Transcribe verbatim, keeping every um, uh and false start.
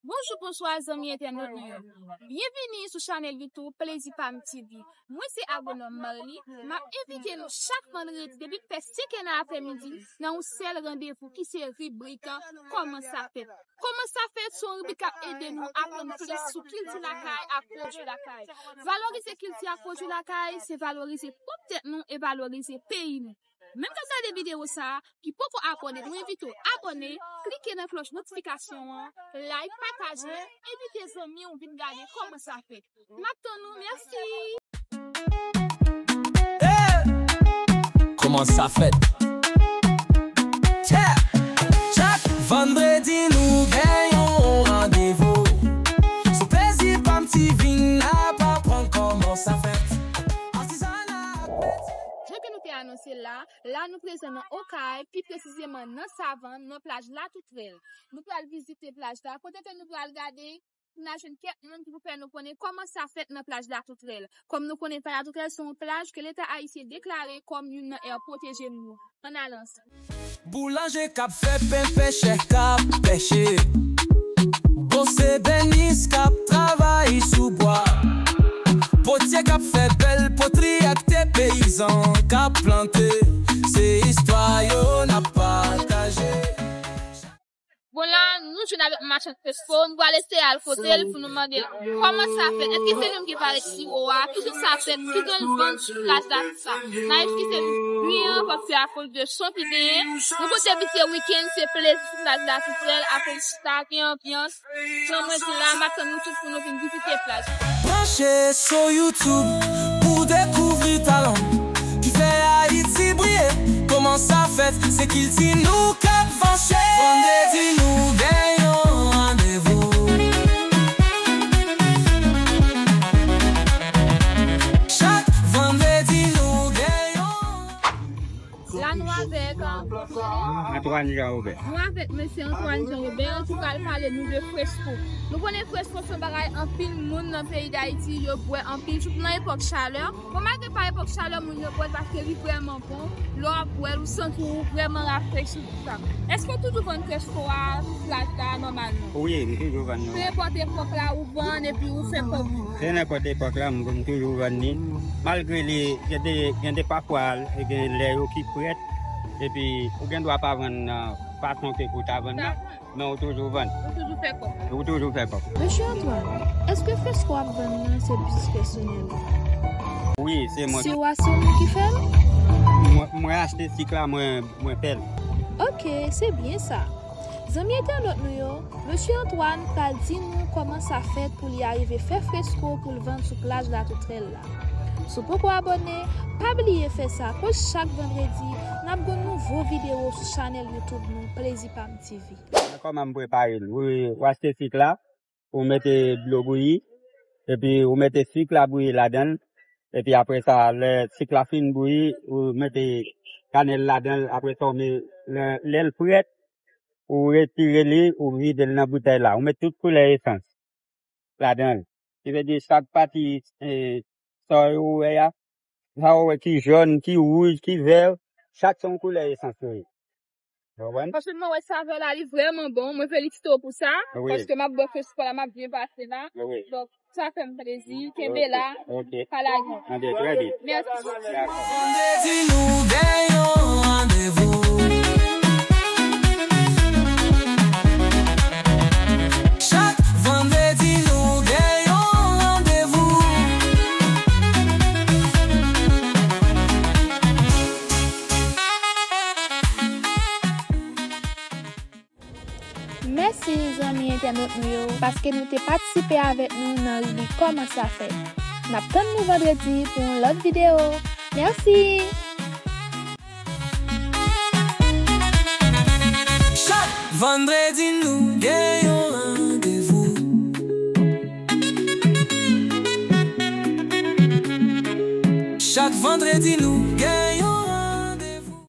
Bonjou, bonswa, zanmi entènot nou yo. Byenvini sou chanèl YouTube Plezi Pa M T V. Mwen se Agwonòm Marly. M ap envite nou chak vandredi depi fè senk è nan aprèmidi nan yon sèl randevou ki se ribrik Kòman sa fèt. Kòman sa fèt se yon ribrik k ap ede nou aprann plis sou kilti lakay ak pwodui lakay. Valorize kilti ak pwodui lakay se valorize pwòp tèt nou e valorize peyi nou. Menm k ap gade videyo sa a, ki poko abòne, nou envite w abòne, klike nan klòch notifikasyon an, like, pataje, envite zanmi w vin gade kòman sa fèt. M ap tann ou, mèsi! Kòman sa fèt? Chak vandredi nou gen yon randevou sou Plezi Pa M T V, n ap aprann kòman sa fèt. Atizana ak penti. Jan ke nou te anonse la, la nou prezan nan Okay, pi presizeman nan Savann, nan plaj Latoutrèl. Nou pral vizite plaj la, kote ke nou pral gade, n a jwenn kèk moun ki pou fè nou konnen kòman sa fèt nan plaj Latoutrèl. Kòm nou konnen, plaj Latoutrèl se yon plaj ke Leta ayisyen deklare kòm youn nan air pwoteje nou yo. Ann ale ansanm. Boulanje k ap fè pen, pechè k ap pèche. Bosebènis k ap travay sou bwa. Potye k ap fè bèl potri ak te peyizan k ap plante. Se istwa yo n ap pataje. Bon, la, nou jwenn avèk machann Fresco, nou pral eseye al kote l pou nou mande l kòman sa fèt, èske se li menm ki parèt siwo a, kijan sa fèt, kijan l vann sou plaj la, tout sa. N a eskize nou byen anvan, paske akoz de son ki genyen, nou pote piti wikenn, se plezi sou plaj Latoutrèl, akoz sa gen anbyans. Jan mwen di la, m ap tann nou tout pou nou vin vizite plaj la. Branche sou YouTube pou w dekouvri talan ki fè Ayiti briye. Kòman sa fèt, se kilti nou k ap vanche. Vandredi nou gen yon randevou. Chak vandredi nou gen yon La nou avèk, euh, Antoine Jean Robert. Nou avèk mesye Antoine Jean Robert ki pral pale nou de Fresco. Nou konnen Fresco se yon bagay anpil moun nan peyi Dayiti yo bwè anpil, sitou nan epòk chalè. Bon, malgre pa epòk chalè moun yo bwè l paske li vrèman bon, lè w ap bwè l, ou santi w vrèman rafrechi, tout sa. Èske w toujou vann Fresco a sou plaj la nòmalman? Wi, m toujou vann yo. Nenpòt epòk la, ou vann epi ou fè kòb ou. Se nenpòt epòk la, m, m toujou vann li. Malgre li gen de, gen de pafwa, gen lè yo ki frèt, epi ou gen dwa pa vann nan fason ke pou ta vann nan, men ou toujou vann. Ou toujou fè kòb. Ou toujou fè kòb. Mesye Antoine, èske Fresco w ap vann nan se plis pèsonèl? Wi, se mwen. Si w a se ou ki fè l? Mwen, mwen achte sik la, mwen, mwen fè l. Ok, se byen sa. Zanmi entènot nou yo, mesye Antoine pral di nou kòman sa fèt pou li arive fè Fresco pou l vann sou plaj Latoutrèl la. Si w poko abòne, pa bliye fè sa, koz chak vandredi, n ap gen yon nouvo videyo sou chanèl YouTube nou, Plezi Pa M T V. Kòman m prepare l? Ou, ou achte sik la, ou mete dlo bouyi, epi ou mete sik la bouyi ladan l, epi apre sa, lè sik la fin bouyi, ou mete kanèl ladan l, apre sa, ou met, lè, lè l frèt, ou retire li, ou vide l nan boutèy la, ou met tout koulè esans ladan l. Ki vle di chak pati, eh, sa ou wè a, sa ou wè ki jòn, ki wouj, ki vè, chak se yon koulè esans yo ye. Ou konprann? Franchman, mwen wè savè la, li vrèman bon. Mwen felisite w pou sa. Wi. Paske m ap bwè Fresco la, m ap byen pase la. Wi. Donk, sa fè m plezi. Kenbe la. Ok. Pa lage. Anben, trè byen. Mèsi. Dakò. Vandredi nou gen yon randevou. Chak vandredi nou gen yon randevou. Mèsi, zanmi entènot nou yo, paske nou te patisipe avèk nou nan ribrik Kòman sa fèt. N ap tann nou vandredi pou yon lòt videyo. Mèsi! Chak vandredi nou gen yon randevou. Chak vandredi nou